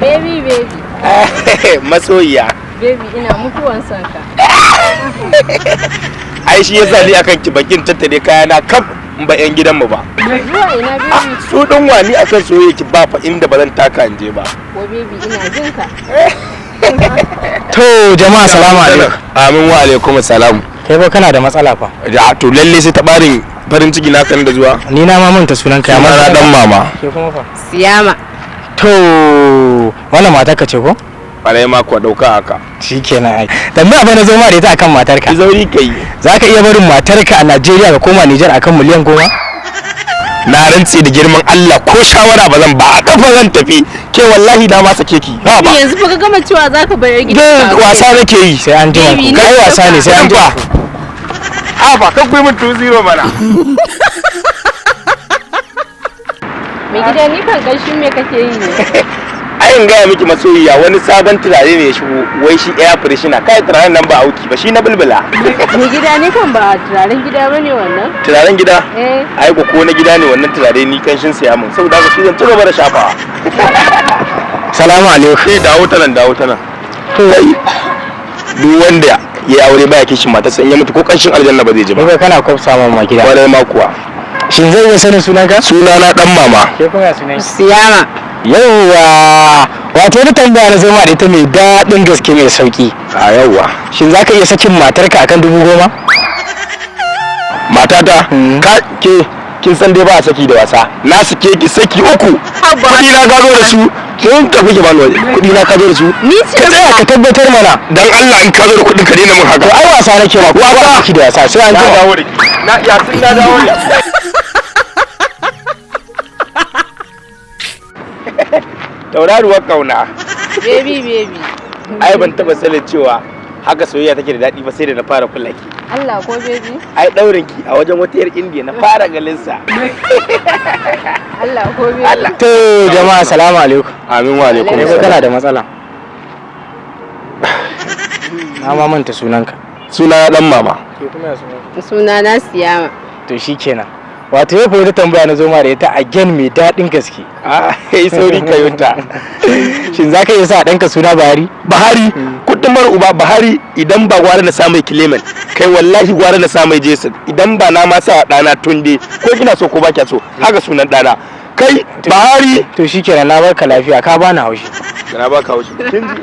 Baby, baby. Masoyiya. Baby, ina mutuwan son ka. Ai shi yasa ni akan ki bakin tattare kayana kaf in ba yan gidanmu ba. Zuwa ina, baby? Su ɗin wani akan soyayya ki ba fa inda ba zan taka in je ba. Ko baby, ina jin ka. To jama'a, salamu alaikum. Amin, wa alaikum salam. Kai ba kana da matsala fa. Da to lalle sai ta barin farin ciki na kan da zuwa. Ni na ma manta sunan ka. Amma na Dan Mama. Ke kuma fa? Siyama. To wannan matarka ce ko? Ƙwarai ma kuwa, ɗauka haka. Shikenan, ai tambaya fa na zo ma da ita akan matarka. Ki zauri kai. Za ka iya barin matarka a Najeriya ka koma Nijar akan miliyan 10? Na rantse da girman Allah, ko shawara ba zan ba, a kafa zan tafi. Ke wallahi na ma sake ki ba ba. Yanzu fa ka gama cewa zaka bar gidan. Duk wasa nake yi. Sai an jima. Baby, ku ni kai wasa ne, sai an jima. A ba kan kuyi min 2-0 mana. Mai gida, ni kan kanshin me kake yi ne? Ai in gaya miki masoyiya, wani sabon turare ne ya shigo, wai shi air freshener. Kai, turaren nan ba auki ba, shi na bulbula. Mai gida, ni kan ba turaren gida bane wannan. Turaren gida? Eh. Ai ko na gida ne wannan turare, ni kanshin siya mun, saboda haka shi zan ci gaba da shafawa. Salamu alaikum. Sai dawo ta nan, dawo ta nan. Kai, duk wanda ya yi aure baya kishin matarsa, in ya mutu ko kanshin aljanna ba zai ji ba. Kai kana kwafsa min ma gida. Kwarai ma kuwa. Shin zai iya sanin sunanka? Suna na Dan Mama. Ke kuma ya sunan? Siyama. Yawwa, wato wata tambaya na zo ma da ita mai daɗin gaske, mai sauki. A yawwa. Shin za ka iya sakin matarka akan 10,000? Matata? Ka ke kin san dai ba a saki da wasa. Na sake ki saki uku. Kuɗi na gado da su, kin tafi ki bani waje. Kuɗi na ka zo da su. Ni ce. Ka tsaya ka tabbatar mana. Dan Allah, in ka zo da kuɗin ka daina mun haka. To ai wasa nake ma, ko ba a saki da wasa. Sai an Na jima. dawo da ki na ya sun na dawo da. Tauraruwar kauna. Baby, baby. Ai ban taba sanin cewa haka soyayya take da daɗi ba sai da na fara kula ki. Allah ko, baby? Ai ɗaurin ki a wajen wata yar Indiya na fara ganin sa. Allah ko, baby? Allah. To jama'a, salamu alaikum. Amin, wa alaikum. Kai ba kana da matsala. Na ma manta sunanka. Suna Dan Mama. Ke kuma ya sunanka? Suna na Siyama. To shikenan, wato yau fa wata tambaya na zo ma da ita again mai daɗin gaske. A yi sauri ka yunta. Shin za ka iya sa ɗanka suna Buhari? Buhari, kudin mara uba Buhari. Idan ba gwara na sa mai Kileman, kai wallahi gwara na sa mai Jason. Idan ba na ma sa ɗana Tunde, ko kina so ko ba kya so, haka sunan ɗana. Kai, Buhari. To shikenan, na barka lafiya, ka bani haushi. Na baka haushi. Kin ji?